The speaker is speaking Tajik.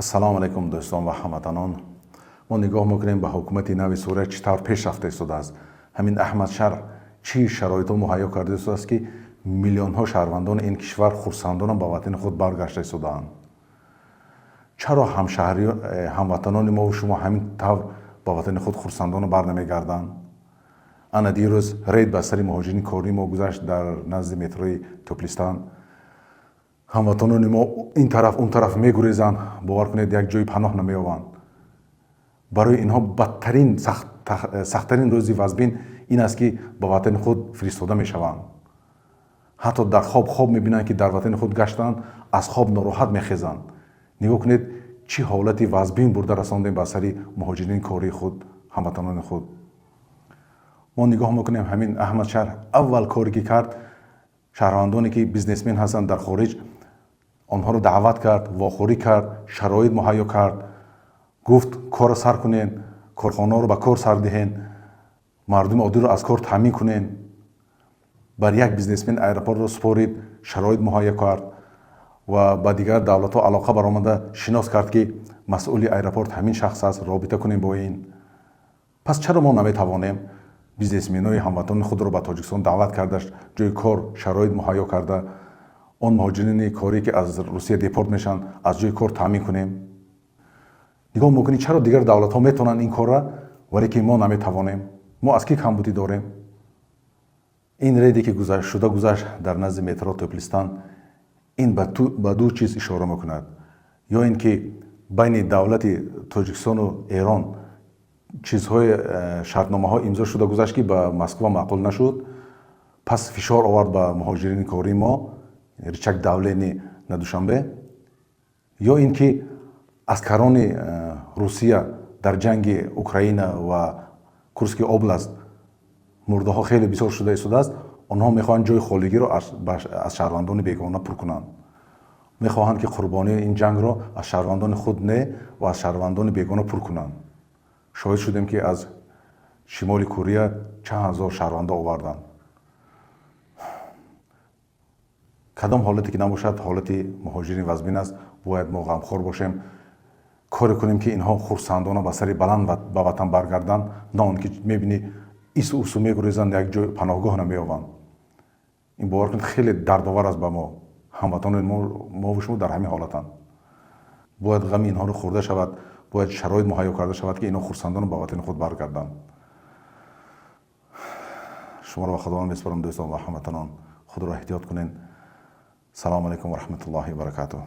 Ассалому алайкум, дӯстон ва ҳамватанон. Мо нигоҳ мекунем ба ҳукумати нави Сурия, чӣ тавр пеш рафта истодааст. Ҳамин Аҳмад Шаръ чӣ шароитҳо муҳайё карда истодааст, ки миллионҳо шаҳрвандони ин кишвар хурсандона ба ватани худ баргашта истодаанд. Чаро ҳамшаҳри ҳамватанони мову шумо ҳамин тавр ба ватани худ хурсандона бар намегарданд? Ана дирӯз рейд ба сари муҳоҷирини кории мо гузашт дар назди метрои Топлистан. Ҳамватанони мо ин тараф, он тараф мегурезанд, бовар кунед, як ҷои паноҳ намеёбанд. Барои инҳо бадтарин, сахттарин рӯзи вазбин ин аст, ки ба ватани худ фиристода мешаванд. Ҳатто дар хоб хоб мебинанд, ки дар ватани худ гаштанд, аз хоб нороҳат мехезанд. Нигоҳ кунед, чӣ ҳолати вазбин бурда расондем ба сари муҳоҷирини кории худ, ҳамватанони худ. Мо нигоҳ мекунем, ҳамин Аҳмад Шаръ аввал коре ки кард, шаҳрвандоне ки бизнесмен ҳастанд дар хориҷ, онҳоро даъват кард, вохӯрӣ кард, шароит муҳайё кард, гуфт: корро сар кунен, корхонаҳоро ба кор сар диҳен, мардуми оддиро аз кор таъмин кунен. Бар як бизнесмен аэропортро супорид, шароит муҳайё кард ва ба дигар давлатҳо алоқа баромада шинос кард, ки масъули аэропорт ҳамин шахс аст, робита кунем бо ин. Пас чаро мо наметавонем бизнесменои ҳамватанони худро ба Тоҷикистон даъват карда, ҷои кор, шароит муҳайё карда, он муҳоҷирини корӣ, ки аз Русия депорт мешаванд, аз ҷои кор таъмин кунем? Нигоҳ мекунӣ, чаро дигар давлатҳо метавонанд ин корра, вале ки мо наметавонем? Мо аз кӣ камбудӣ дорем? Ин рейде ки шуда гузашт дар назди метро Топлистан, ин ба ду чиз ишора мекунад: ё ин ки байни давлати Тоҷикистону Эрон чизҳои шартномаҳо имзо шуда гузашт, ки ба Москва маъқул нашуд, пас фишор овард ба муҳоҷирини кории мо, рычаг давления на Душанбе, ё ин ки аскарони Русия дар ҷанги Украина ва Курский область мурдаҳо хеле бисёр шуда истодааст, онҳо мехоҳанд ҷои холигиро аз шаҳрвандони бегона пур кунанд, мехоҳанд, ки қурбонии ин ҷангро аз шаҳрвандони худ не ва аз шаҳрвандони бегона пур кунанд. Шоҳид шудем, ки аз Шимоли Корея чанд ҳазор шаҳрвандо оварданд. Кадом ҳолате ки набошад, ҳолати муҳоҷирин вазбин аст. Бояд мо ғамхор бошем, коре кунем, ки инҳо хурсандона ба сари баланд ба ватан баргарданд, на он ки мебинӣ, ису усу мегурезанд, як ҷой паноҳгоҳ намеёбанд. Ин, бовар кунед, хеле дардовар аст ба мо. Ҳамватанони мову шумо дар ҳамин ҳолатанд. Бояд ғами инҳоро хӯрда шавад, бояд шароит муҳайё карда шавад, ки инҳо хурсандона ба ватани худ баргарданд. Шуморо ба Худованд месупорам, дӯстон ва ҳамватанон, худро эҳтиёт кунед. Салому алайкум ва раҳматуллоҳи ва баракатуҳ.